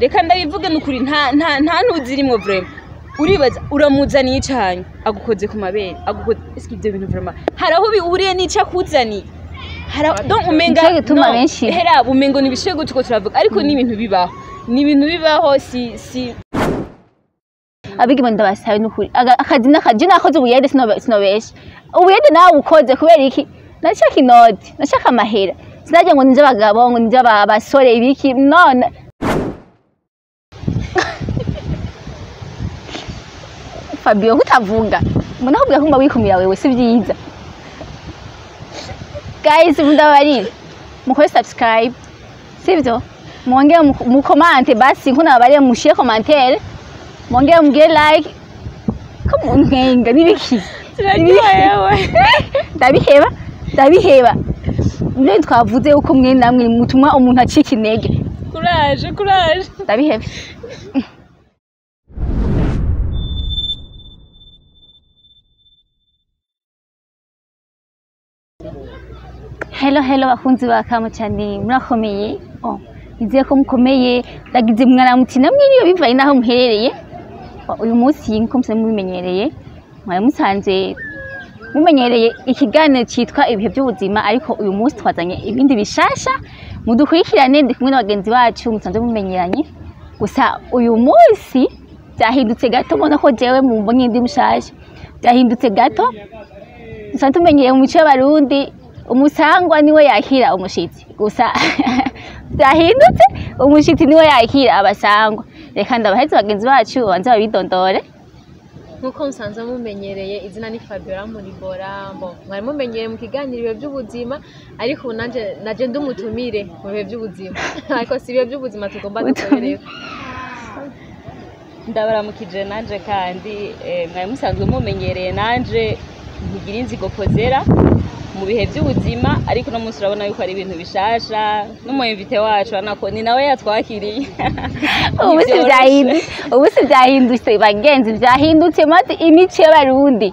Reka ndabivuge nukuri, nta ntuzirimwo vraiment. Uribaza uramuzaniye icanyu, agukoze ku mabere, agukoze, est-ce que ibyo bintu vraiment hari aho bihuriye n'ico akuzaniye? Donc umenga Nico gituma no, benshi- hera umengo ni ibishego tuko turavuga, ariko ni ibintu bibaho, ni ibintu bibaho, si Abigeme ndabasabe nukuri, akazi n'akazi. Je nakoze ubuyede, sinobesha, ubuyede nawe ukoze kubera iki? Nashaka inoti, nashaka amahera, sinajya ngo ninje abagabo, ngo ninje abasore ibiki none. Fabio, kutavuga mbona kuvuga kumba wikumira wewe si byiza. Guys, ndabarire mukore subscribe, sivyo? Mwongere mukomante, basi nkunabariye mushire commentaire, mwongere mugire like ko munkenga n'ibiki. Turaryohewe. Ndabiheba, ndabiheba. None twavuze uko mwe namwe mutuma umuntu acika intege. Courage, courage. Ndabiheba. Hello, hello bakunzi ba Kamo cyane, murakomeye? Oh, nizeye ko mukomeye. Ndagize mwaramutse namwe niyo bivanye n'aho muherereye. Oh, uyu munsi nkuko musanzwe mubimenyereye, mwari musanzwe mumenyereye ikiganiro cyitwa Ibihe by'Ubuzima, ariko uyu munsi twazanye ibindi bishasha. Mudukurikirane, ndi kumwe na bagenzi bacu musanzwe mumenyeranye, gusa uyu munsi byahindutse gato. Mbona ko jewe mumbonye ndi mushasha, byahindutse gato. Dusanzwe tumenyereye mu mico y'Abarundi umusangwa niwe yakira umushitsi, gusa byahindutse, umushitsi niwe yakira abasangwa. Reka ndabaheze bagenzi bacu babanze babidondore. Nk'uko musanzwe mumenyereye, izina ni Fabiola Muribora. Mbo mwari mumenyereye mu kiganiro Ibihe by'Ubuzima, ariko ubu nanje naje ndi umutumire mu bihe by'ubuzima, ariko si ibihe by'ubuzima tugomba dukorereko. Ndabaramukije nanje kandi, mwari musanzwe mumenyereye nanje ntigira inzigo Pozera mu bihe by'ubuzima, ariko uno munsi urabona yuko ari ibintu bishasha n'umu invité wacu urabona ko ni nawe yatwakiriye. Ubu si byahindutse, ubu si byahindutse bagenzi, byahindutse, maze imico y'Abarundi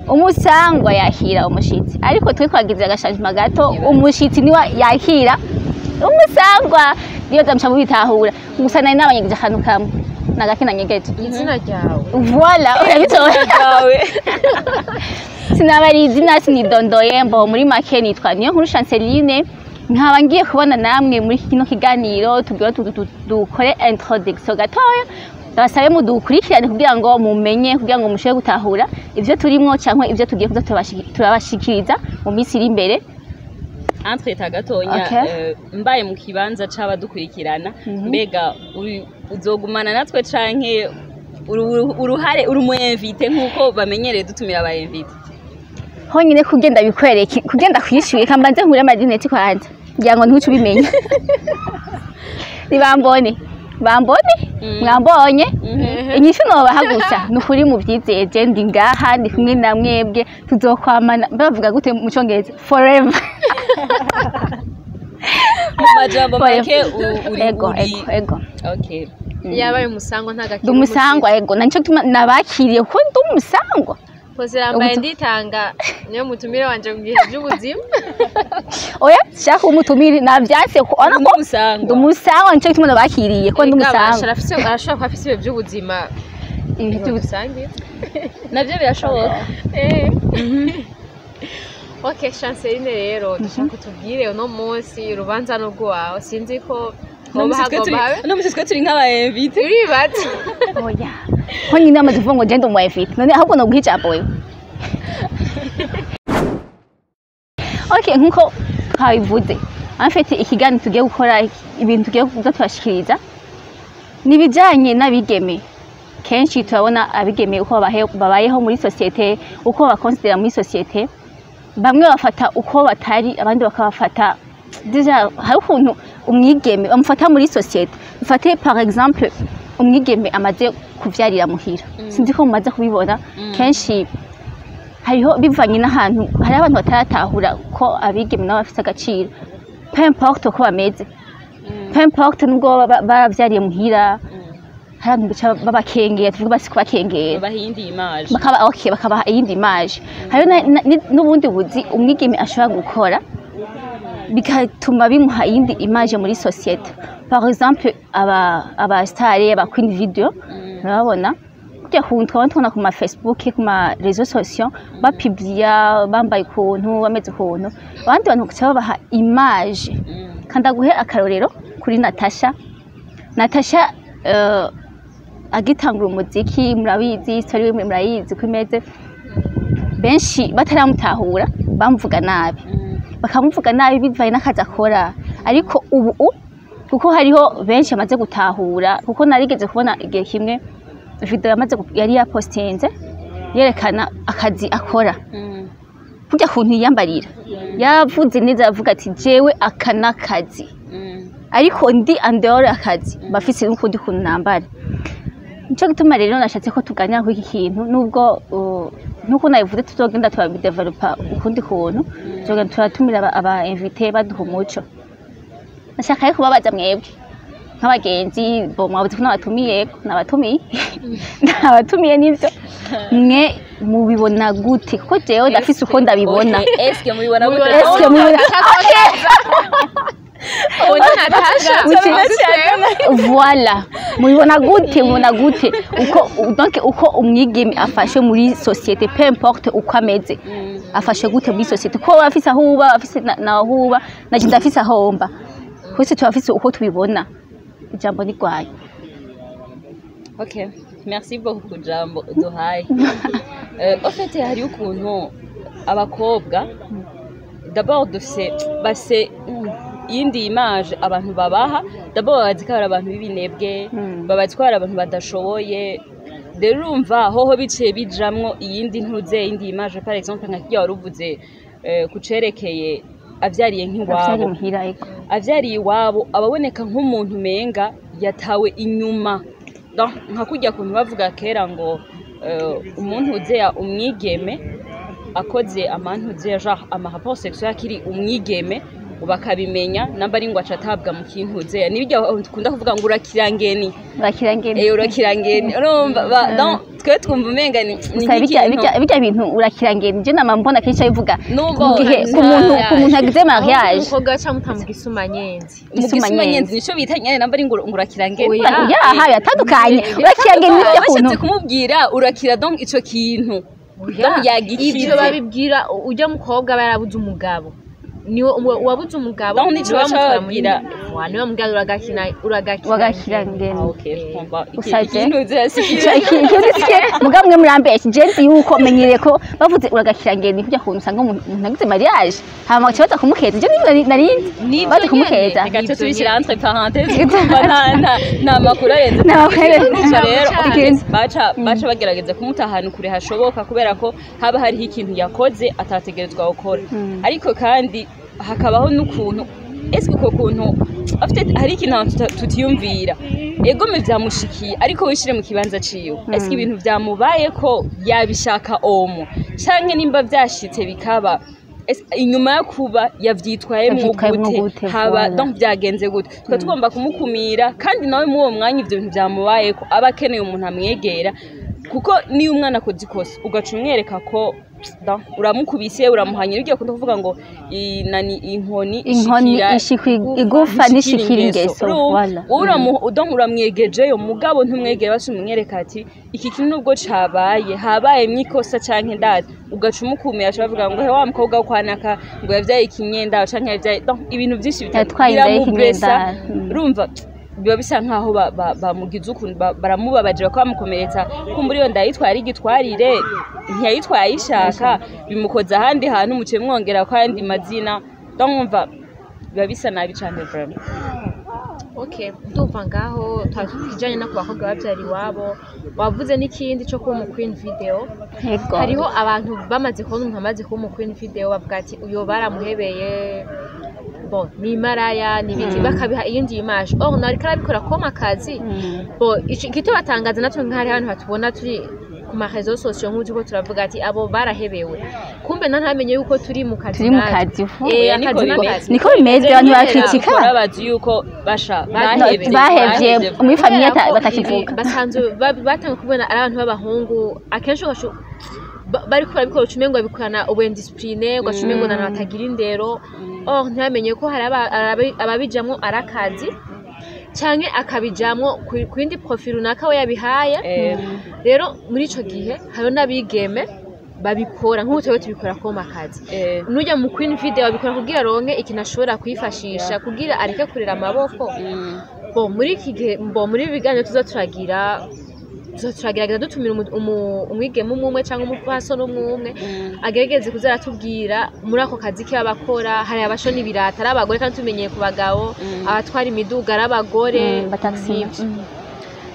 umusangwa yakira umushitsi, ariko twe twagize agashajima gato, umushitsi niwe yakira umusangwa. Niyo ndamuca mubitahura. Gusa nari nabanyegeje akantu kamwe nagake nanyegeje. Izina ryawe? Voilà, urabitora. Ryawe. Sinabari izina, sinidondoye. Mbo muri make nitwa Niyo Nkuru Chanceline, nkaba ngiye kubona namwe muri kino kiganiro. Tugira dukore introduction gatoya, ndabasabe mudukurikirane kugira ngo mumenye, kugira ngo mushobore gutahura ivyo turimwo cyangwa ivyo tugiye kuza turabashikiriza mu minsi iri imbere. Entre gatonya, mbaye mu kibanza c'abadukurikirana, mbega uzogumana natwe canke uruhare uri umu invité nk'uko bamenyereye dutumira aba invité? Honyine kugenda bikwereke, kugenda kwishyuye, kambanze nkure amarinete kwanza kugira ngo ntuce ubimenye. Nibambone, bambone. Mwambonye? Inyishu nobaha gusa ni ukuri muvyizeye, ndi ngaha, ndi kumwe na mwebwe, tuzokwamana. Bavuga gute mu Congereza? Forever. Mu majambo Forever. make uri Ego. uri Ego, ego. Okay. Yabaye umusangwa ntagakira. Ndi umusangwa, ego, na nico gituma nabakiriye kuko ndi umusangwa. Pozera mbaye nditanga, niyo mutumire wanje mu bihe by'ubuzima. Oya, shaka umutumire navyase ko ona ko Umusangwa. ndi umusangwa, nico gituma nabakiriye ko ndi umusangwa. Arashobora kuba afise ibihe by'ubuzima. Ibihe by'ubuzima. Dusangiye. Navyo birashoboka. Ok, Chanceline, rero dushaka utubwire uno munsi urubanza n'urwawe, sinzi ko Uno hoba munsi twe hagomba habe uno munsi twe turi nk'aba invité. Uribaza. Oya, ko nyine amaze kuvuga ngo je ndi umu invité, none ahubwo noguha ijambo wewe. Okay, nkuko twabivuze, en fait ikiganiro tugiye gukora, ibintu tugiye kuza tubashikiriza ni ibijanye n'abigeme. Kenshi turabona abigeme uko babayeho muri société, uko bakonsidera muri société. Bamwe bafata uko batari, abandi bakabafata déjà. Hari ukuntu umwigeme bamufata muri société. Mfate par exemple umwigeme amaze kuvyarira muhira, sinzi ko mumaze kubibona. Kenshi hariho bivanye n'ahantu, hari abantu bataratahura ko abigeme nabo bafise agaciro, peu importe uko bameze, peu importe nubwo baba baravyariye muhira. Hari abantu bica babakengera, tuvuge basi kubakengera. Babaha iyindi image. Bakaba okay, bakabaha iyindi image. Hariho n'ubundi buzi umwigeme ashobora gukora. Bigatuma bimuha iyindi image muri société. Par exemple, aba star, aba queen video, urabona kurya kuntu twaba tubona ku ma Facebook, ku ma réseaux sociaux, bapublia bambaye ukuntu, bameze ukuntu, abandi bantu bagaca babaha image. Kandi aguhe akarorero kuri Natasha. Natasha agitangura umuziki, murabizi story wiwe, murayizi ko imeze. Benshi bataramutahura bamuvuga nabi, bakamuvuga nabi bivanye n'akazi akora. Ariko ubu kuko hariho benshi bamaze gutahura, kuko narigeze kubona igihe kimwe video yamaze yari yapostinze yerekana akazi akora, kurya kuntu yiyambarira, yavuze neza, yavuga ati: "Jewe aka n'akazi, ariko ndi en dehors akazi bafise n'ukundi kuntu nambara." Nico gituma rero nashatse ko tuganira kuri iki kintu, nubwo nkuko nabivuze tuzogenda turabidevelopa ukundi kuntu, tuzogenda turatumira aba invité baduha umuco. Nashaka rero kubabaza mwebwe nk'abagenzi bo mwabuze ko nabatumiye, nivyo, mwe mubibona gute? Kuko jewe ndafise uko ndabibona. Okay, eske mubibona gute? Eske mubibona? Ubu ni Natasha. Voilà, mubibona gute? Mubibona gute uko, donc uko umwigeme afashe muri société, peu importe uko ameze, afashe gute muri société? Ko afise aho uba, afise naho uba, naje ndafise aho mba, twese turafise uko tubibona. Ijambo ni rwayo. Ok, merci beaucoup ku jambo uduhaye. Au fait, hariho ukuntu abakobwa d'abord dufise base iyindi image abantu babaha. D'abord babazi ko ari abantu b'ibinebwe, babazi ko ari abantu badashoboye. Rero urumva hoho biciye bijamwo iyindi ntuze, iyindi image. Par exemple, nka kirya wari uvuze ku cerekeye avyariye avyari nk'iwabo, muhira, ego. Avyariye iwabo ababoneka nk'umuntu umenga yatawe inyuma. Donc, nka kurya kuntu bavuga kera ngo umuntu uzeya umwigeme akoze amantu uzeya genre ama rapport sexuel akiri umwigeme, bakabimenya, namba ari ngo aca atabwa mu kintu uzeya, nibyo dukunda kuvuga ngo urakirangeni. Urakirangeni. Eh, urakirangeni. Urumva donc twe twumva umenga ni Gusa nk'ikintu bijya bintu urakirangeni, je nama mbona kenshi abivuga Nubwo mu gihe ku muntu agize mariage. Umukobwa aca muta mu gisumanyenzi. Mu Gisumanyenzi. gisumanyenzi nico bita nyene, namba ari ngo urakirangeni. Oya. Yaha, biratandukanye. Urakirangeni nibyo kuntu Bashatse kumubwira urakira, donc ico kintu donc yagikize. Ivyo babibwira ujya mukobwa aba yarabuze umugabo, niwe uwabuze umugabo. Donc nico niwe baca bamutwara muri bababwira. Wa, niwe bamubwira uragakina, uragakina. Wagakirangeni. Ah, okay, twumva Usaje? ikintu Ico ikintu sike mugabo mwe murambeshe. Je nzi yuko menyereye ko bavuze uragakirangeni kurya kuntu usanga umuntu agize mariage, hama bagaca baza kumukeza. Je nibyo nari nzi, baje kumukeza. Reka tuce tubishyira entre parenthèses, kuko nta makuru arenze. Nta makuru arenze. Urumva rero Ikintu. baca bagerageza kumuta ahantu kure hashoboka, kubera ko haba hariho ikintu yakoze atategerezwa gukora. Ariko kandi hakabaho n'ukuntu, ese uko kuntu afite hari ikintu abantu tutiyumvira. Egome vyamushikiye, ariko wishire mu kibanza ciwe. Ese ibintu vyamubaye ko yabishaka omo, canke nimba vyashitse bikaba, ese inyuma yo kuba yavyitwayemwo Yavyitwayemwo gute? gute, Haba voilà. donc vyagenze gute? Tukaba tugomba kumukumira. Kandi nawe muri uwo mwanya ivyo bintu vyamubayeko aba akeneye umuntu amwegera, kuko niyo umwana akoze ikosa ugaca umwereka ko donc uramukubise, uramuhanye, ugiye kunda kuvuga ngo inani inkoni Inkoni ishikira ishikira igufa n'ishikira ingeso. Voilà. Donc uramwegejeyo, mugabo ntumwegere basi umwereka ati iki kintu nubwo cabaye, habayemwo ikosa canke ndazi, ugaca umukumira. Aca bavuga ngo he wa mukobwa wo kwanaka ngo yavyaye ikinyendaro canke yavyaye, donc ibintu vyinshi Yatwaye inda biramublessa. y'ikinyendaro. Urumva biba bisa nkaho bamugize ukuntu baramubabaje, bakabamukomeretsa. Kumbura iyo ndayitwara igitwarire ntiyayitwaye ayishaka, bimukoza ahandi hantu, muciye mwongera ko ayandi mazina. Donc umva biba bisa nabi cane vraiment. Okay, ndumva ngaho twari no ku bakobwa babyara iwabo. Wavuze n'ikindi cyo kuba umu queen video. Yego. Hariho abantu bamaze kubona umuntu amaze kuba umu queen video bavuga ati uyo baramuhebeye, bon, ni maraya, ni ibiki, bakabiha iyindi image. Or nawe ariko arabikora koma akazi. Bon, igitubatangaza natwe nk'ahari abantu batubona turi ku ma réseaux sociaux nk'uko turiko turavuga ati abo barahebewe, kumbe na ntamenye yuko turi mu kazi Turi mu natwe. kazi, fu. Eh, Oya, niko akazi bimeze. n'akazi. Niko bimeze, abantu barakritika. Bakora bazi yuko basha bahevye. Bahevye muri famille Kubera ko batakivuga. ibi basanzwe batanga kubona ari abantu b'abahungu akenshi bariko barabikora uca umengo babikorana ubu indiscipline, ugaca umengo n'abantu batagira indero. Or ntibamenye ko hari ababijamwo ari akazi, canke akabijamwo ku yindi profil runaka we yabihaye. Rero muri ico gihe hariho n'abigeme babikora nk'ubu twebwe tubikora ko akazi. Nujya mu queen video abikora kugira aronke ikintu ashobora kwifashisha kugira areke kurera amaboko. Bo muri iki gihe, bo muri ibi biganiro tuza turagira, tuza turagerageza dutumira umwigeme umwe umwe cyangwa umupfasoni umwe umwe, agerageze kuza aratubwira muri ako kazi ke abakora. Hari abashona ibirata ari abagore kandi tumenyeye ku bagabo, abatwara imiduga ari abagore. Bataxi. Nk'ivyo.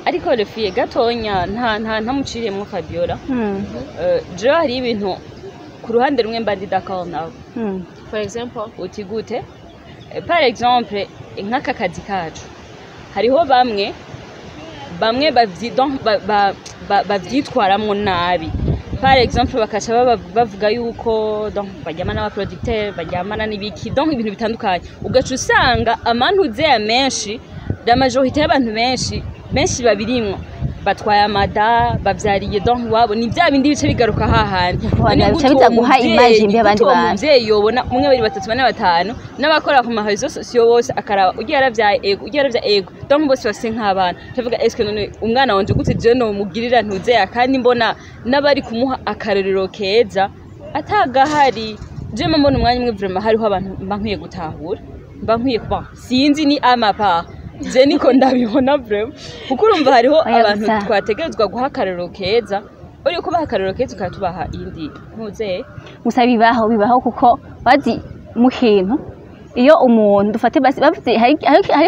Ariko refiye gatonya, nta ntamuciriyemwo Fabiola. Jewe hari ibintu ku ruhande rumwe mba ndi d'accord nawe. For example? Uti gute? Par exemple nk'aka kazi kacu, hariho bamwe bamwe donc bavyitwaramwo nabi. Par exemple bakaca bavuga yuko donc baryamana n'abaproducteur, baryamana n'ibiki, donc ibintu bitandukanye, ugaca usanga amantuzeya menshi, la majorité y'abantu benshi benshi babirimwo batwaye amada, bavyariye donc iwabo. Ni bya bindi bice bigaruka hahandi. Voilà, None bica gute biza uwo guha image mbi abandi gute uwo bantu. muvyeyi yobona umwe, babiri, batatu, bane, batanu n'abakora ku ma réseaux sociaux bose, akaraba ugiye yaravyaye ego, ugiye yaravyaye ego, donc bose bafise nk'abana, tuvuga est-ce que none umwana wanje gute je nomugirira ntuzeya, kandi mbona n'abari kumuha akarorero keza atagahari? Je mbona umwanya umwe vraiment hariho abantu mba nkwiye gutahura, mba nkwiye kuba sinzi ni ama part, je niko ndabibona vraiment, kuko urumva hariho Oya, abantu gusa. twategerezwa guha akarorero keza, uri kubaha akarorero keza ukaba iyindi ntuzeye. Gusa bibaho, bibaho, kuko bazi mu kintu iyo umuntu dufate basi bavuze hari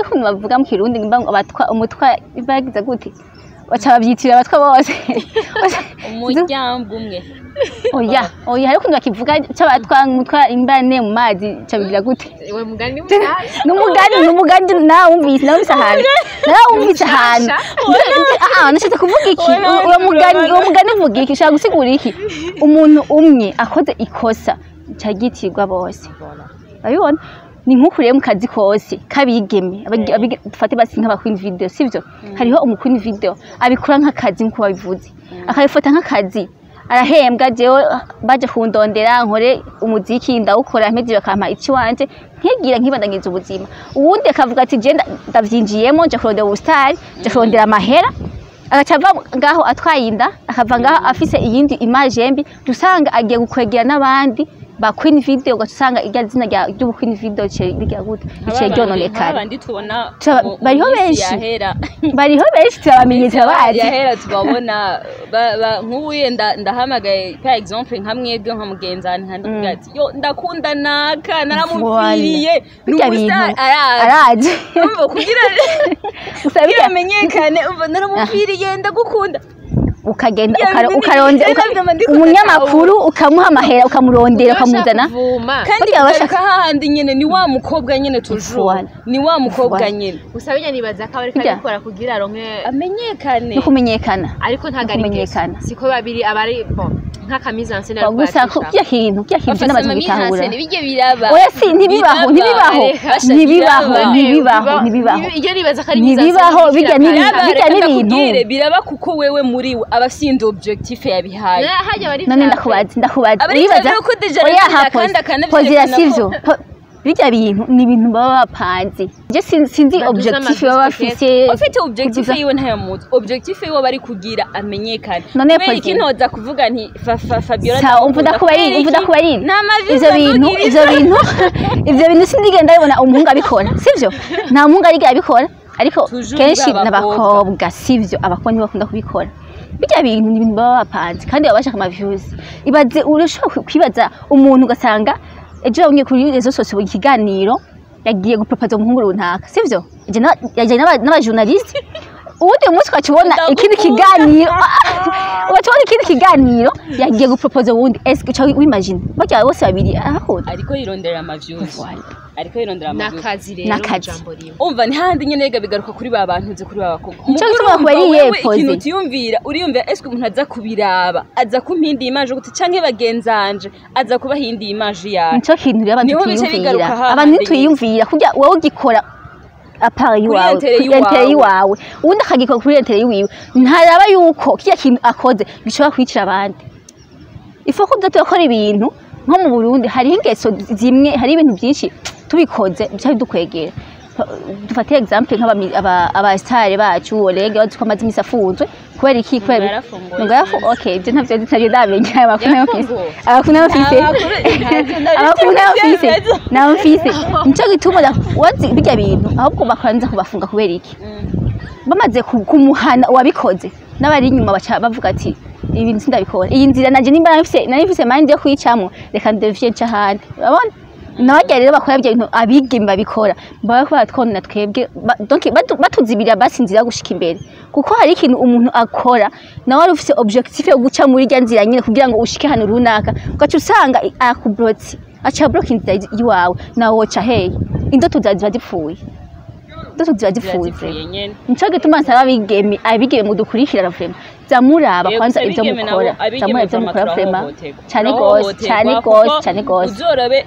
ukuntu bavuga mu Kirundi ngo abatwa, umutwa bagize gute, baca babyitirira abatwa bose. Umuryango umwe. Oya, oya, hari ukuntu bakivuga c'abatwa, umutwa imbane mu mazi ca bigira gute? We mugani mushasha. N'umugani, n'umugani nawumvise ahantu, nawumvise ahantu. Ah, nashatse kuvuga iki? Oya, Uwo mugani, uwo mugani uvuga iki? Ushaka gusigura iki? Umuntu umwe akoze ikosa ca ryitirwa bose, urabibona? Ni nk'uku rero mu kazi kose k'abigeme, dufate basi nk'aba queen video, sivyo? Hariho umu queen video abikora nk'akazi nk'uko babivuze, akabifata nk'akazi, arahembwa. Jewe baje kundondera nkore umuziki, ndawukora, mpeze bakampa ikiwanje, nkigira nkibandangiza ubuzima. Uwundi akavuga ati je ndavyinjiyemo, nje kurondera ubusitari, nje kurondera amahera, agaca ava ngaho atwaye inda, akava ngaho afise iyindi image mbi, usanga agiye gukwegera n'abandi ba queen video, ugaca usanga irya zina ry'ubu queen video riciye rigira gute? Riciye ryononekara. Nk'abandi tubona mu Bariho minsi benshi. yahera. Bariho benshi, turabamenye, turabazi. Yahera tubabona nk'ubu ndahamagaye par exemple nka mwebwe, nka mugenzani, nka ndakubwira ati yo ndakunda naka, naramupfiriye, ni Birya umustar, bintu arazi. Arazi. Urumva kugira Gusa kugira birya amenyekane, umva naramupfiriye, ndagukunda. Ukagenda Ya, ukaronde bindi nabyo ndiko umunyamakuru, ukamuha amahera, ukamurondera, ukamuzana. Kuvuma. Kandi Burya bigaruka hahandi nyene, ni wa mukobwa nyene toujours. Voilà. Ni wa mukobwa Voilà. nyene. Gusa bijya nibaza ko ariko Bijya. abikora kugira aronke amenyekane. No kumenyekana. Ariko ntabwo ari Kumenyekana. ingeso, siko babiri abari bon nk'aka mise en scène ariko Gusa ko baracisha. kirya kintu Bafise n'amaze ama mise en gutahura. scène, bijya biraba. Oya, si ntibibaho, Biraba. ntibibaho. Basha, Ntibibaho. biraba. Ntibibaho, ntibibaho. Iyo nibaza ko ari mise en scène. Ntibibaho, bijya Biraba, bijya reka n'ibintu. ndakubwire, biraba kuko wewe muri we aba afise objectif yabihaye. Hajya bari None ndakubaza, ndakubaza. Abari Uribaza cyane ko déjà oya arabikunda ha kandi akanavyerekana pozira ko- sivyo? Bijya bintu ni ibintu baba bapanze. Je sinzi Baduze objectif baba amavisi. bafise. Ufite objectif Kuduza- yiwe ntayamuzi, objectif yiwe bari kugira amenyekane. None Kubera Posine. iki ntoza kuvuga nti Fabiola Sawa, umva ndamukunda? ndakubarira, Kubera umva iki? ndakubarira. Nta mavi Ivyo bintu, ivyo bintu sindigenda ndabibona umuhungu abikora, sivyo? Nta muhungu arigera abikora, ariko Toujours kenshi b'abakobwa. n'abakobwa, sivyo? Abakobwa ntibakunda kubikora. Bijya bintu ni ibintu baba bapanze kandi baba bashaka ama views. Ibaze, urashobora kwibaza umuntu ugasanga ejo yabonye kuri réseaux sociaux ikiganiro yagiye gupropoza umuhungu runaka, sivyo? Yaje n'abajournaliste, uwundi munsi ukacubona ikindi kiganiro, ukacubona ikindi kiganiro yagiye gupropoza uwundi. Est-ce que uca wimagine barya bose babiri arahura? Ariko yironderera ama views. Voilà. Ariko yirondera ama views. N'akazi rero. N'akazi. Mu jambo rimwe. Umva, ni handi nyene rega bigaruka kuri ba bantu uzi, kuri ba bakobwa. Nico Mugore gituma urumva bakubariye, wewe Posé. ikintu utiyumvira, uriyumvira est-ce que umuntu aza kubiraba aza kumpinda image gute, canke bagenzanje aza kubaha indi image yawe? Nico kintu rero abantu Niho bice tuyumvira. bigaruka hahandi Abantu nyene. ntitwiyumvira kurya wowe ugikora à part iwawe, intérêt kuri intérêt yiwawe. yiwawe, uwundi akagikora kuri intérêt yiwiwe, ntaraba yuko kirya kintu akoze gishobora kwicira abandi. Ifo ko turakora ibintu. Nko mu Burundi hariho ingeso zimwe, hari ibintu byinshi tubikoze bica bidukwegera. Dufate exemple nk'aba star bacu, Olege, bazi ko amaze imisi afunzwe kubera iki? Kubera Yarafunguwe. Ngo okay, ibyo ntavyo ntavyo ndamenya, amakuru nayo mfise. Yarafunguwe. Amakuru nayo mfise. Amakuru Amakuru nayo mfise, ntavyo. Nayo mfise. Nico gituma wazi birya bintu ahubwo bakanza kubafunga kubera iki? Bamaze kumuhana uwabikoze, n'abari inyuma baca bavuga ati ibintu sindabikora, iyi nzira nanje nimba nari mfise mind yo kuyicamwo, reka ndevye nca ahandi. Urabona nabarya rero bakora ibyo bintu, abigeme babikora baba baratwonona twebwe, donc batuzibirira basi inzira yo gushika imbere, kuko hari ikintu umuntu akora nawe wari ufise objectif yo guca muri irya nzira nyine kugira ngo ushike hano runaka, ugaca usanga akublotse, aca block inzira iwawe, nawe woca hehe? Indoto zawe ziba zipfuye, indoto ziba zipfuye. Zipfuye nyene. Nico gituma nsaba abigeme mudukurikirana, vraiment zamuraba Yego, kwanza ivyo abigeme nabo- mukora, abigeme zamuraba ivyo vraiment mukora, vraiment turahohoterwa. cane gose, cane Turahohoterwa gose, kuko cane gose. uzorabe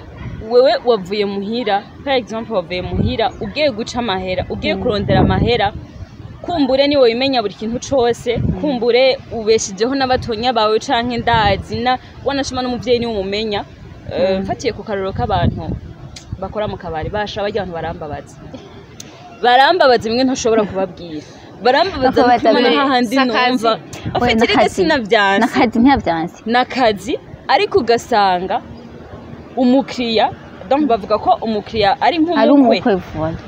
wewe wavuye muhira, par exemple wavuye muhira ugiye guca amahera, ugiye kurondera amahera, kumbure niwe wimenya buri kintu cose, kumbure ubeshijeho n'abatonya bawe canke ndazi na wanashima n'umuvyeyi niwe umumenya. Mfatiye ku karorero k'abantu bakora mu kabari, basha barya abantu barambabaza, barambabaza bimwe ntushobora kubabwira, barambabaza. Bakabaza Kumwe bimwe. hahandi Sakazi. numva Oya, afite rega n'akazi. sinavyanse. N'akazi ntiyavyanse. N'akazi, ariko ugasanga umukiriya, donc bavuga ko umukiriya ari Ari nk'umukwe. umukwe, voilà.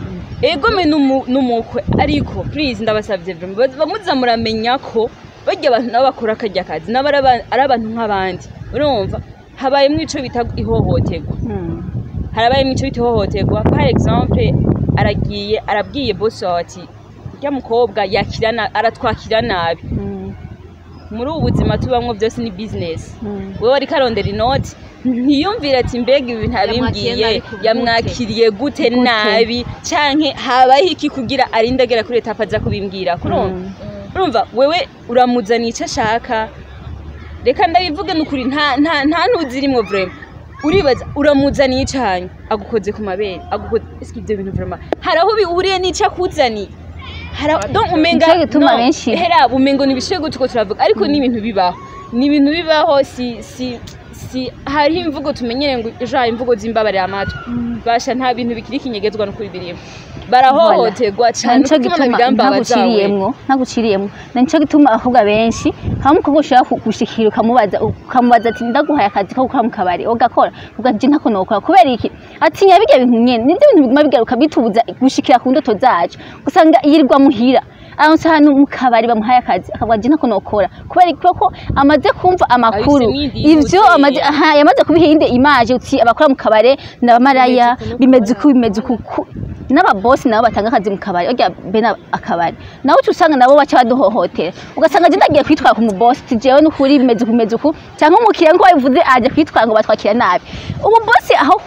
Egome n'umukwe, ariko please ndabasabye vraiment, bamuza muramenya ko barya abantu nabo bakora akarya kazi nabo ari abantu nk'abandi. Urumva habayemwo ico bita ihohoterwa. Harabayemwo ico bita ihohoterwa. Par exemple aragiye arabwiye boss wawe ati urya mukobwa yakira aratwakira nabi. Muri ubu buzima tubamwo byose ni business. Wewe ariko arondera inoti, ntiyumvire ati mbega ibi bintu Yamwakiriye abimbwiye nabi ku gute? Yamwakiriye gute Gute? nabi, canke habaho iki kugira arinde agera kuri étape aza kubimbwira? Kurumva, urumva wewe uramuzaniye icyo ashaka, reka ndabivuge nukuri, nta ntuzirimwo vraiment. Uribaza uramuzaniye icanye, agukoze ku mabere, agukoze, eske ibyo bintu vraiment hari aho bihuriye n'ico akuzaniye? Donc umenga Nico gituma no, benshi- hera umengo ni ibishego tuko turavuga, ariko ni ibintu bibaho, ni ibintu bibaho. Si hariho imvugo tumenyere ngo ejo hari imvugo z'imbabarira amatwi, basha nta bintu bikiri kinyegezwa no kuri birimo, barahohoterwa cyane. Nico Kuko Imana gituma birambabaza we. ntaguciriyemwo, na nico gituma abakobwa benshi hamwe umukobwa ushobora gushikira ukamubaza ati ndaguhaye akazi ko gukora mu kabari ugakora, ugaje ntako nokora. Kubera iki? Atinya bijya bintu nyene, nivyo bintu biguma bigaruka bitubuza gushikira ku ndoto zacu. Usanga yirirwa muhira, aronse ahantu mu kabari bamuhaye akazi, akavuga ati ntako nokora. Kubera iki? Kubera ko amaze kumva amakuru Abise ivyo amaze, aha, yamaze kubiha iyindi image uti abakora mu kabare ni abamaraya, bimeze uku, bimeze uku n'ababosi nabo batanga akazi mu kabari barya bene akabari nawe uca usanga nabo baca baduhohotera. Ugasanga je ndagiye kwitwara ku mubosi ati jewe n'ukuri bimeze uku, bimeze uku, cyangwa umukiriya nko babivuze aje kwitwara ngo batwakira nabi, umubosi aho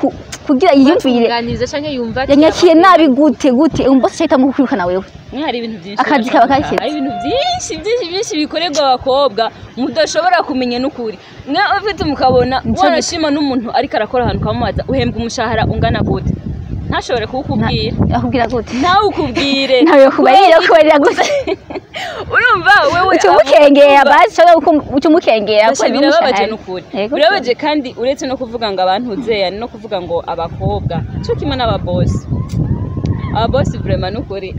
kugira yiyumvire Batunganiriza canke yumva ati yanyakiye nabi gute gute, umubosi ahitamo kukwirukana wewe. Mwe hari ibintu byinshi Akazi kaba kakeze. Hari ibintu byinshi byinshi byinshi bikorerwa abakobwa mudashobora kumenya n'ukuri. Mwe ufite mukabona Nico wanashima n'umuntu ariko arakora ahantu, ukamubaza uhembwa umushahara ungana gute, ntashobore kuwukubwira. Akubwira gute? Nawe ukubwire. Ntawe kubarira, kubarira gute? Urumva wewe uca umukengera basi, cyangwa uca umukengera Basha, kubera birababaje n'umushahara. n'ukuri. Yego. Birababaje, kandi uretse no kuvuga ngo abantu uzeya, no kuvuga ngo abakobwa cyo kimwe n'ababosi, ababosi vraiment n'ukuri.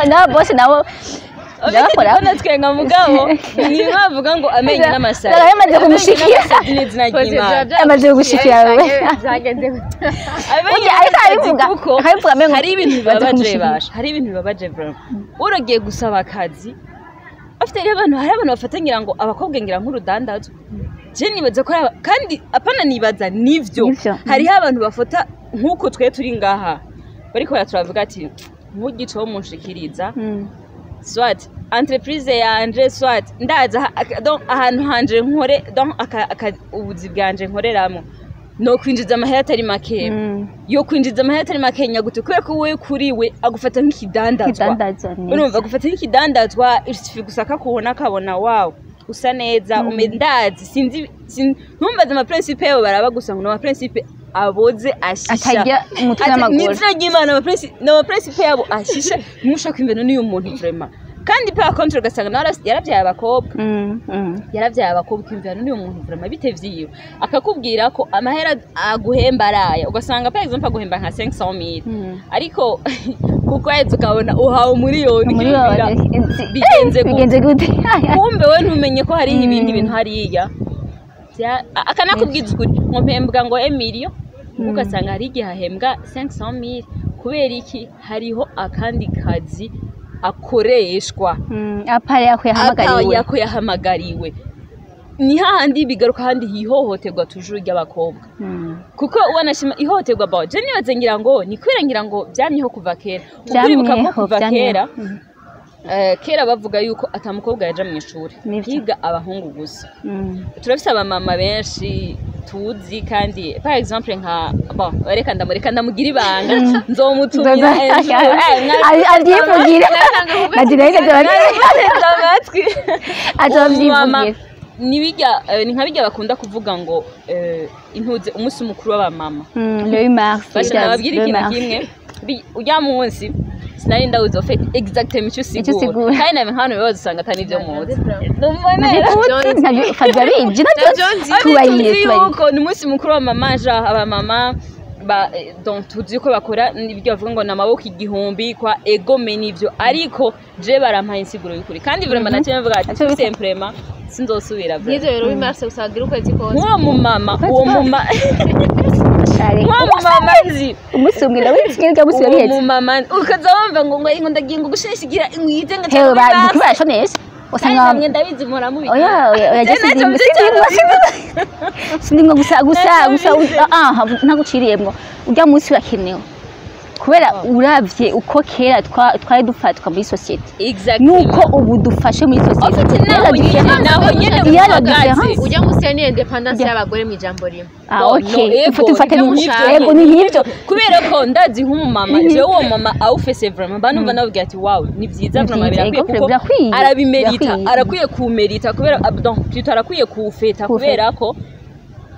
N'ababosi nabo ndabakora. Ndabakora twenga, mugabo ni bavuga ngo amenyo n'amasari. Ndabona yamaze kumushikira. Ni izina ry'Imana. Amaze gushikira wewe. Byagenze gute? Amenyo Burya ariko n'amasari arabivuga, kuko akabivuga amengo hari ibintu baze bibabaje. kumushikira. Basha, hari ibintu bibabaje vraiment. Uragiye gusaba akazi afite rero abantu, hari abantu bafata ngira ngo abakobwa ngira nk'urudandazwa. Je nibaza ko ari kandi apana nibaza, nivyo. Nivyo. Hariho abantu bafata nk'uko twe turi ngaha bariko baraturavuga ati ntugice wo munshikiriza, soit entreprise yanje, soit ndaza donc ahantu hanje nkore, donc ubuzi bwanje nkoreramo no kwinjiza amahera atari make, yo kwinjiza amahera atari make nyagute, kubera ko wewe kuri we agufata nk'ikidandazwa. Ikidandazwa neza. Urumva agufata nk'ikidandazwa, isufi gusa akakubona akabona wow usa neza, ume ndazi sinzi ntumbaze amaprincipe yabo, baraba gusa ngo ni amaprincipe aboze ashisha. Atarya umutwe Ati, n'amaguru. ni izina ry'Imana, ni amaprincipe yabo ashisha, ntushaka imbere n'uyu muntu vraiment. Kandi Abandi par contre ugasanga nawe yaravyaye abakobwa, yaravyaye abakobwa, ukiyumvira n'uyu muntu vraiment bite vyiwe, akakubwira ko amahera aguhemba araya, ugasanga par exemple aguhemba nka 500,000, ariko ku kwezi ukabona uhawe umuriyoni, ukiyumvira Umuriyoni. Bigenze gute? Bigenze gute? Kumbe we ntumenye ko hariho ibindi bintu hariya. Akanakubwiza ukuri ngo mpembwa ngo emiliyo, ugasanga hari igihe ahembwa 500,000. Kubera iki? Hariho akandi kazi akoreshwa À part yako yahamagariwe. Yako yahamagariwe. Ni hahandi bigaruka handi hihohoterwa toujours ry'abakobwa, kuko wanashima ihohoterwa ba je nibaze ngira ngo ni kubera ngira ngo byamyeho kuva kera, kuko uribuka ko Vyamyeho, kuva vyamyeho. kera, kera bavuga yuko ata mukobwa yaja mu ishuri, Nivyo. higa abahungu gusa. Turafise abamama benshi tuzi, kandi par exemple nka, bon, reka ndamureka ndamugira ibanga, nzomutumira ejo. Avyivugire nagira amatwi. Azovyivugire. Nibijya ni nka bijya bakunda kuvuga ngo intuze umunsi mukuru w'abamama. Le 8 mars. Basha nababwira Le 8 ikintu mars. kimwe. Ujya munsi sinari ndawuzi ofete exactement icyo Icyo usigura, usigura. kandi nawe nk'abantu bibaza usanga atari ibyo muzi. Ntabyo ntabyo Fabio abizi, nabyo Ntabyo nzi. tubayiye Tuzi tubayiye. yuko ni umunsi mukuru wa mama ja abamama ba donc tuzi ko bakora ibyo bavuga ngo ni amaboko igihumbi kwa egome n'ibyo, ariko je barampaye insiguro y'ukuri, kandi vraiment nacyo mvuga ati Icyo bita- simplement sinzosubira vraiment. Nk'ivyo rero w'imarse usagira ukwezi kose. Nk'uwo mumama, uwo muma Share. nk'uwo mumama nzi, Umunsi umwe nawe ikinyarwanda umunsi uwo wabihetse. mumama ukaza wumva ngo ndagiye ngo gushishigira ngwite ngo Hewe ba barashonesha usanga namwe ndabizi muhora mubikora. Oya oya oya, Je je ntacyo sindimwe nzi cyane. sindimwe gusa gusa gusa. Ntacyo. Ah, ntaguciriyemwo, urya munsi urakenewe kubera uravye uko kera twari dufatwa muri société Exactement. nuko ubu dufashe muri En société. fait, naho nyene, naho nyene Il y a la uhagaze. différence. Ujya munsi ya ni indépendance y'abagore mu ijambo rimwe. Ah, No, okay. no, ego, Ufate ufate ibyo ni mushaka. ego, ni nk'ivyo. Kubera ko ndazi nk'umumama, jewe uwo mama awufese vraiment mba numva nababwira ati wow, ni vyiza Ni vraiment, vyiza, birakwiye ego, kuko birakwiye, arabimerita, birakwiye. arakwiye kumerita kubera donc plutôt arakwiye kuwufeta Kuwufeta. kubera ko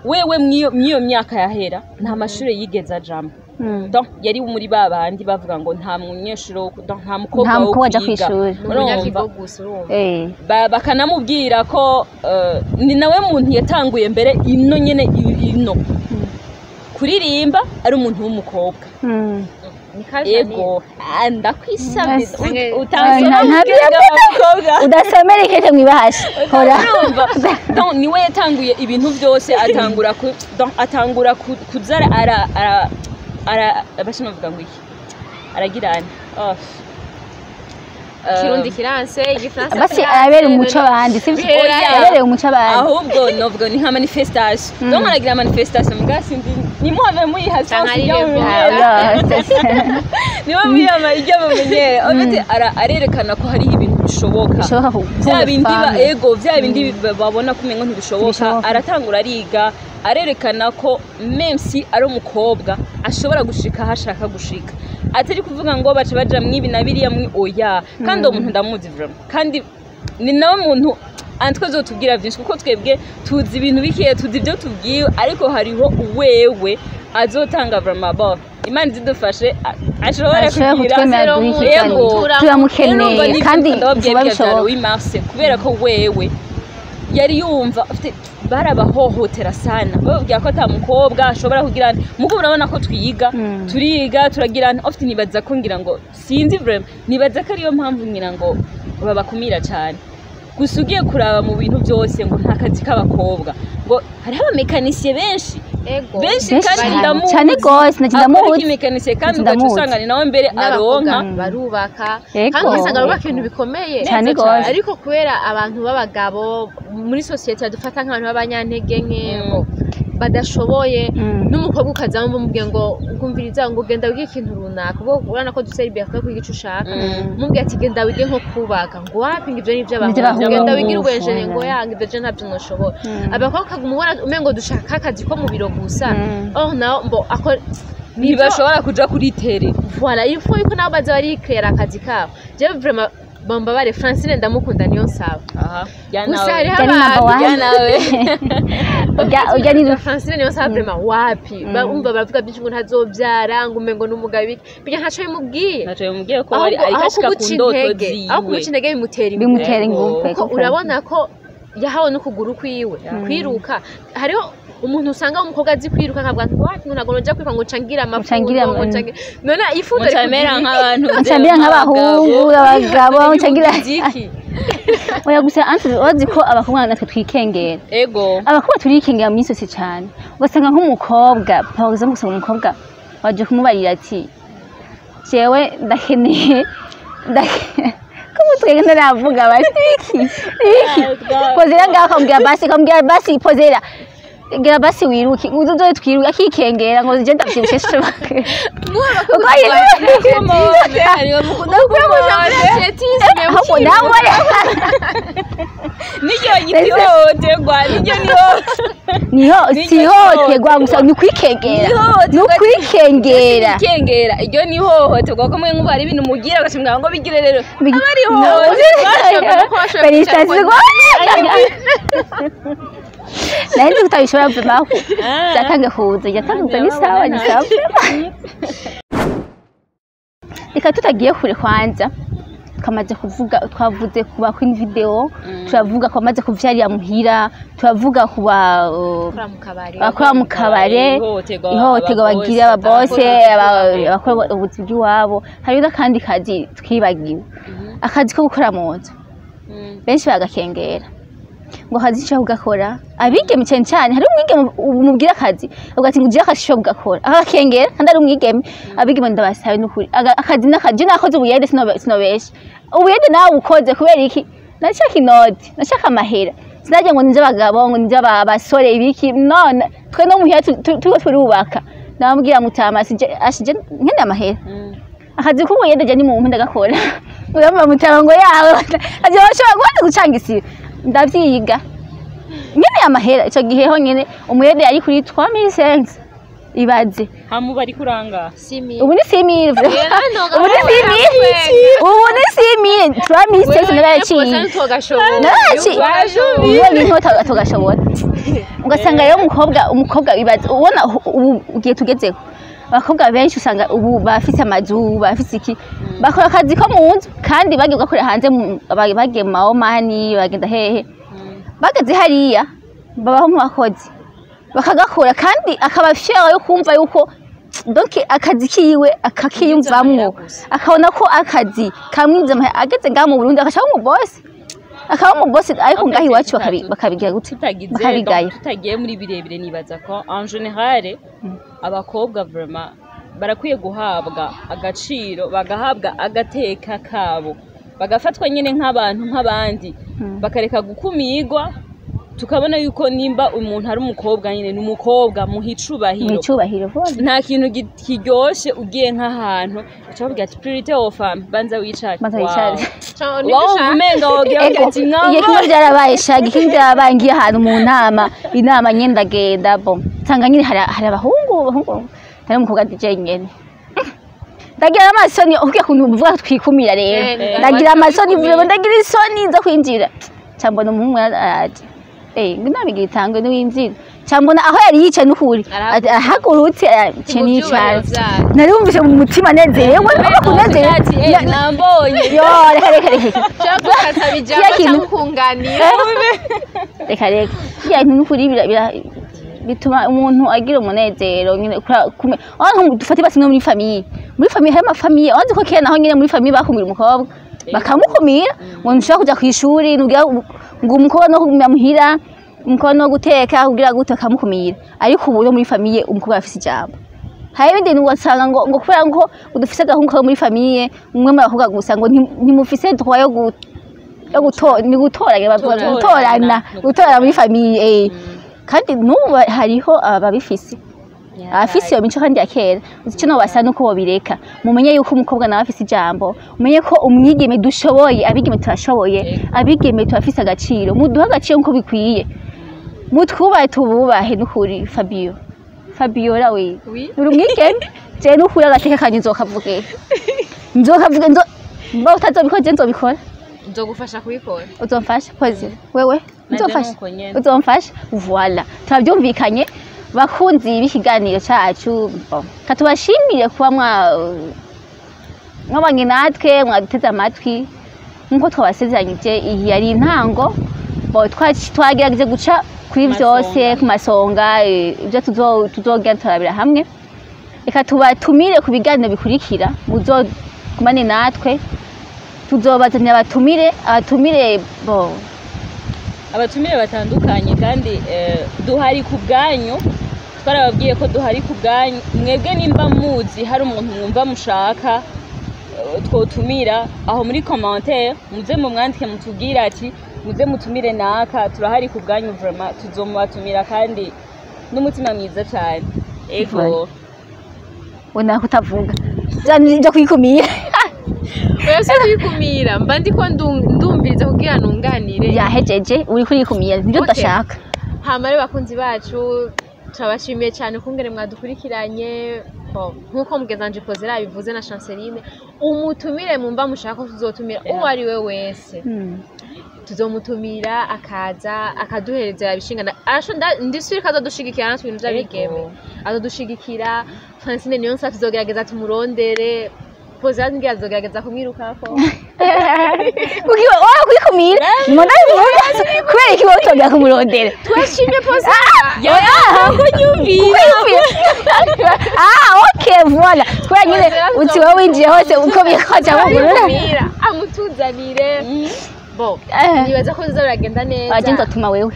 wewe mw'iyo myaka yahera nta mashure yigeze ajamwo. Donc yari muri ba bandi bavuga ngo nta munyeshure donc nta mukobwa Nta wo mukobwa aja kwiga. kw'ishure. Ni Urumva? umunyakigo gusa, urumva. Bakanamubwira ko ni nawe muntu yatanguye mbere ino nyene ino kuririmba ari umuntu w'umukobwa. Ni kaje. Ego. Ah, ndakwisabye. Yes. Utansoma Ntabyo. ubwenge bw'abakobwa. Udasomera ikete mwibahasha hora. Urumva? Donc niwe yatanguye ibintu byose, atangura ku, donc atangura kuzara ara ara ara abashino bavuga ngo iki, aragira ane, oh. Kirundi kiranse, igifaransa Basi kiranse, arabera umuco abandi, sivyo? Bihera. Arabereye umuco abandi. Ahubwo novuga ni nka manifestation, donc aragira manifestation muga sindi nimuhave muyiha Canke sense ari ibyo revo. mumenyere. Ah, yeah. Niba muyama ibyo mumenyere, en fait arerekana ko hariho ibintu bishoboka. Bishoboka Bya bindi ba femme. ego, bya bindi babona ko umengo ntibishoboka. Ntibishoboka. Aratangura ariga, arerekana ko même si ari umukobwa ashobora gushika aho ashaka gushika, atari kuvuga ngo baca baja mwibi na biriya mwi oya. Kandi uwo muntu ndamuzi vraiment, kandi ni nawe muntu antwe azotubwira byinshi, kuko twebwe tuzi ibintu bikeya, tuzi ibyo tubwiwe, ariko hariho wewe azotanga vraiment. Bon, Imana izidufashe ashobora Ashobora kugira kutwemera duhe ikiganiro. Ego. Turamukeneye kandi ndababwiye vuba bya bishoboka. 8 mars, kubera ko wewe yari yumva afite barabahohotera sana, bababwira ko ata mukobwa ashobora kugira mugo. Urabona ko twiga, turiga, turagira ofite. Nibaza ko ngira ngo sinzi vraiment, nibaza ko ariyo mpamvu ngira ngo babakumira cyane. Gusa ugiye kuraba mu bintu byose ngo nta kazi k'abakobwa, ngo hariho abamekanisiye benshi Ego. benshi Benshi kandi cyane. ndamuzi Cyane gose, nanje akora ndamuzi. ikimekanisiye, kandi ugaca Ndamuzi. usanga ni nawe mbere N'abakobwa aronka. barubaka, Ego. kandi ugasanga bubaka ibintu bikomeye. Cyane Neza cyane. gose. Ariko kubera abantu b'abagabo muri sosiyete badufata nk'abantu b'abanyantege nke, ngo badashoboye, n'umukobwa ukaza mumubwiye ngo ngumviriza, ngo genda wige ikintu runaka, ubwo urabona ko dufite liberté yo kwiga ico ushaka, mumubwiye ati genda wige nko kubaka, ngo wapi, ngo ivyo ni ivy'abahungu, Ivy'abahungu. genda wigire ubwenjene, ngo yanga ivyo je ntabyo noshobora. Abakobwa ukaguma ubona umengo dushaka akazi ko mu biro gusa. Oh naho mbo ako Ntibashobora kuja kuri tere. Voilà, il faut yuko nabo baza barikera akazi kabo. Jewe vraiment Bambabare, Francine ndamukunda, niyo nsaba. Aha. Ya Gusa nawe. hariho Urya ni number abantu one. Ya nawe. Urya ni Francine niyo nsaba vraiment, wapi. Umva baravuga byinshi ngo ntazobyara, ngo umengo n'umugabo iki, bijya ntaco bimubwiye. Ntaco bimubwiye ko ari Ahubwo ariko aho ashika ku kumuca ndoto intege, aho kumuca ziwe. intege bimutera ingufu. Bimutera Yego. ingufu. Kuko urabona ko yahawe n'ukuguru kwiwe kwiruka. Hariho umuntu usanga umukobwa azi kwiruka akavuga ati wapi, ngo ntabwo noja kwiruka, ngo ncangira amafundo, Ncangira ngo ncangire none ifundo. Mucamera nk'abantu Ncamera nk'abahungu, abagabo ncangira. Iki Oya, gusa anse wazi ko abakobwa natwe twikengera. Ego. Abakobwa turikengera mu minsi yose cyane. Ugasanga nk'umukobwa, par exemple, usanga umukobwa waje kumubarira ati jewe ndakeneye ko mutwenge ntaravuga basi ibiki ibiki. Pozera ngaho, akambwira basi, akambwira basi pozera gira basi wiruke, uze uzoze twiruke, akikengera ngo je ndavyibushe shoboke uko. Hariho mukunda kumone. Ahubwo nawe Niryo ihohoterwa, niryo niho. Niho Niryo si ihohoterwa gusa, ni ukwikengera. Ihohoterwa. Ni ukwikengera. Ikengera iryo ni ihohoterwa ko mwe nkuba hari ibintu mugira ugashinga ngo bigire rero aba ari ihohoterwa. Félicitations. Nari nzi ko utabishobora vraiment. Byatange kuza, byatange kuza, ni sawa, ni sawa. Reka tutagiye kure, kwanza twamaze kuvuga, twavuze ku ba Queen Video, turavuga ku bamaze kuvyarira muhira, turavuga ku ba Bakora mu kabari. Abakora mu kabare. Ihohoterwa. Ihohoterwa bagira ababose, abakora ubuzi bw'iwabo. Hariho n'akandi kazi twibagiwe, akazi ko gukora mu nzu. Benshi bagakengera ngo akazi nshobora kugakora, abigeme cyane cyane. Hari umwigeme umubwira akazi avuga ati ngo ugire akazi ushobora kugakora, akakengera kandi ari umwigeme. Abigeme ndabasabe n'ukuri, akazi n'akazi. Je nakoze ubuyede, sinobesha, ubuyede nawe ukoze kubera iki? Nashaka inoti, nashaka amahera, sinajya ngo ninje abagabo, ngo ninje abasore ibiki none twe no muhira turiko turubaka. Ndamubwira mutama ashije nkene amahera, akazi k'ubuyede je ni mu ndagakora. Urumva mutama ngo yawe aje bashobora guhita gucanga isibo, ndavyiga nyene amahera. Ico gihe ho nyene umuyede yari kuri 3500, ibaze. Hamu bari kuranga. Simi. Ubu ni 6000, ubu ni 6000, ubu ni 6000. 3500 narayaciye, narayaciye ubu niho tugashobora. Ugasanga rero umukobwa ibaze, ubona ubu ugiye tugezeho, abakobwa benshi usanga ubu bafise amazu, bafise iki, bakora akazi ko mu nzu kandi bagiye kugakorera hanze, bagiye mu maomani, bagenda hehe, bageze hariya babaho nk'abakozi bakagakora, kandi akaba fier yo kumva yuko donc akazi kiwe akakiyumvamwo, akabona ko akazi kamwinjiza amahera. Ageze ngaha mu Burundi akashaka umubosi, akaba umubosi, ariko ngaha iwacu bakabigira gute? Tutagize Bakabigaya. Tutagiye muri birebire, nibaza ko en général abakobwa vraiment barakwiye guhabwa agaciro, bagahabwa agateka kabo, bagafatwa nyine nk'abantu nk'abandi, bakareka gukumigwa. Tukabona yuko nimba umuntu ari umukobwa nyine ni umukobwa, muha icubahiro. Mu icubahiro vuba. Nta kintu kiryoshe ugiye nk'ahantu uca bavuga ati priorité aux femmes, banza wicare. Banza wicare. Wumva umenga wogira Ego, ati igihe kimwe byarabaye shaga, ikindi byarabaye ngiye ahantu mu nama, inama nyine ndagenda, bon, nsanga nyine hari abahungu, hari umukobwa DJ nyene. Ndagira amasoni ugiye kuntu uvuga twikumira rero. Ndagira amasoni vraiment, ndagira isoni zo kwinjira. Ca mbona umuhungu araje, ngo inama igira itangwe niwinjira. Ca mbona aho yari yicaye n'ukuri ahagurutse ce nicara. Narumvise mu mutima nezerewe, urumva kunezerewe. Ati nambonye. Yo, reka reka reka. Cyangwa ugasaba ijambo Kiriya kintu- cyangwa ukunganira. Reka reka, kiriya kintu n'ukuri bituma umuntu agira umunezero nyine aho dufate basi no muri famille, muri famille hari ama familles wazi ko kera naho nyine muri famille bakumira umukobwa, bakamukumira ngo ntushobora kuja kw'ishuri, nugira ngo umukobwa no kugumya muhira, umukobwa no guteka, kugira gute, bakamukumira. Ariko ubu no muri famille umukobwa afise ijambo. Hari ibindi bintu ugasanga ngo kubera ngo udufise agahungu kabo muri famille, umwe mu bakobwa gusa, ngo ntimufise droit yo gutora, ni gutoranya bavuga. Gutorana. Gutorana, gutorana muri famille. Kandi n'ubu hariho ababifise, abafise iyo mico kandi ya kera. Uzi icyo nobasa nuko bobireka. Mumenye yuko umukobwa nawe afise ijambo, mumenye ko umwigeme dushoboye, abigeme turashoboye, abigeme turafise agaciro. Muduhe agaciro nkuko bikwiye, mutwubahe, tububahe n'ukuri. Fabio, Fabiola we. Oui. Uri umwigeme, je n'ukuri agateka kanje nzokavuge, nzokavuge, nzo mba utazobikora je nzobikora. Nzogufasha kubikora. Uzomfasha Pozi? Wewe? Naje. Uzomfasha? Nuko nyene. Uzomfasha, voilà, turabyumvikanye. Bakunzi b'ikiganiro cacu, bon, katubashimire kuba mwabanye natwe, mwaduteze amatwi nk'uko twabasezeranyije. Iyi yari intango. Bon, twagerageje guca kuri Masonga. Vyose ku masonga, ibyo tuzogenda turabira hamwe. Reka tubatumire ku biganiro bikurikira, muzogumane natwe, tuzobazanira abatumire bo Abatumire batandukanye kandi duhari ku bwanyu. Twarababwiye ko duhari ku bwanyu mwebwe. Nimba muzi hari umuntu mwumva mushaka twotumira, aho muri commentaire muze mumwandike, mutubwire ati muze mutumire naka. Turahari ku bwanyu vraiment, tuzomubatumira kandi n'umutima mwiza cyane. Ego. Voilà. Ubona kutavuga byo kwikumira. Oya, si kuyikumira, mba ndiko ndumviriza kugira nunganire. Yahejeje, uri kurikumira nibyo. Okay. Udashaka. Hama rero bakunzi bacu, turabashimiye cyane ukungene mwadukurikiranye. Bon, nk'uko mugezanje Pozera yabivuze na Chanceline, umutumire mumva mushaka ko tuzotumira, uwo ari we wese, tuzomutumira akaza akaduhereza ibishingana. Ndisubira ko azodushigikira natwe ibintu vy'abigeme. Azodushigikira. Francine Niyonsa tuzogerageza tumurondere. Pozera ngira azogerageza kumwirukako. Kuki wowe kwikumira mbona bivuga? Kubera iki wowe utongera kumurondera? Twashimye Pozera. Kunyumvira. Ah, ok, voilà, kubera nyine uti wowe winjiye hose uko bikoja mugurura. Turayikumira, amutuzanire. Bon, nibaza ko biza biragenda neza. Aje nzatuma wewe.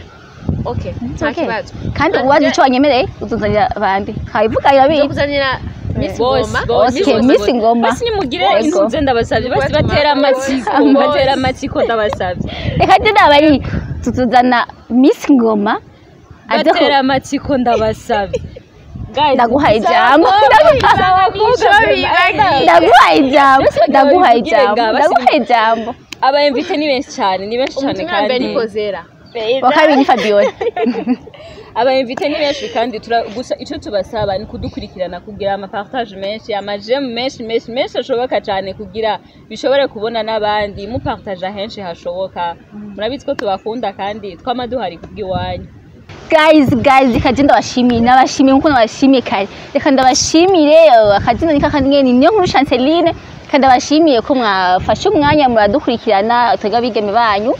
Okay, nta Okay. kibazo. Kandi uwazi ico wanyemereye, uzuzanira bande kabivuga irabizi. Nzokuzanira Miss Bose, Ngoma. bose. Okay, Miss Ngoma. Basi nimugire Yego. intuze, ndabasabye, basi batera amatsiko. Bose. Batera amatsiko, ndabasabye. Reka je nabari tuzuzana Miss Ngoma aze Batera amatsiko, ndabasabye. Guys, Ndaguhaye ijambo. Ndaguhaye ijambo, ndaguhaye ijambo, ndaguhaye ijambo. Aba invité ni benshi cyane, ni benshi cyane. Umutumire wa mbere Kandi ni Pozera. Wa kabiri ni Fabiola. Aba invité ni benshi kandi gusa icyo tubasaba ni kudukurikirana, kugira ama partage menshi, ama j'aime menshi menshi menshi ashoboka cyane, kugira bishobore kubona n'abandi. Mupartage henshi hashoboka. Murabizi ko tubakunda kandi twama duhari kubw'iwanyu. Guys, guys, reka je ndabashimiye, nabashimiye nkuko nabashimiye kare. Reka ndabashimire, akazina ni kakandi nyene, niyo nkuru Chanceline. Reka ndabashimiye ko mwafashe umwanya muradukurikirana, twebwe abigeme banyu.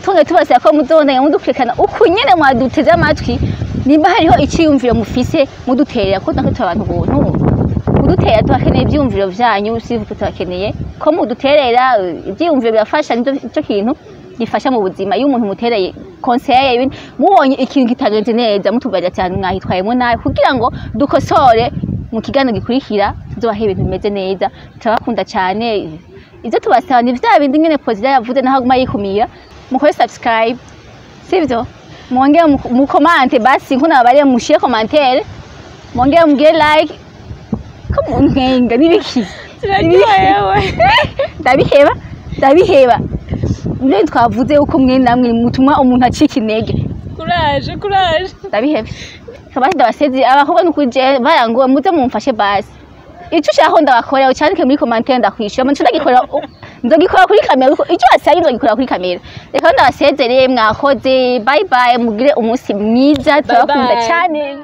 Twongeye tubasaba ko muzobandanya mudukurikirana uku nyene mwaduteze amatwi. Nimba hariho iciyumviro mufise, muduterera, ko natwe turi abantu buntu. Muduterera, tubakeneye ivyiyumviro vyanyu. Sivuko tubakeneye ko muduterera ivyiyumviro, birafasha. Nico ico kintu gifasha mu buzima. Iyo umuntu mutereye conseil, ibintu mubonye ikintu kitagenze neza, mutubarira cyane mwahitwayemo nabi, kugira ngo dukosore mu kiganiro gikurikira, tuzobahe ibintu bimeze neza. Turabakunda cyane. Ivyo tubasaba ni vya bindi nyene Pozida yavuze, naho aguma yikumira. Mukore subscribe, sivyo? Mwongere mukomante, basi nko nababariye, mushire commentaire, mwongere mugire like. Ko munkenga n'ibiki? Turaryohewe. Ndabiheba, ndabiheba. Nibyo twavuze uko mwe namwe mutuma umuntu acika intege. Courage, courage. Ndabihebye kabasi, ndabasezi. Abakobwa nukuri je barangowe, muze mumfashe. Basi icyo ushaka ko ndabakorera ucandike muri commentaire, ndakwishura. Muco ndagikora, nzogikora kuri kamera. Icyo wasabye nzogikora kuri kamera. Reka ndabasezereye, mwakoze. Bye bye, mugire umunsi mwiza, turabakunda Bye. cyane.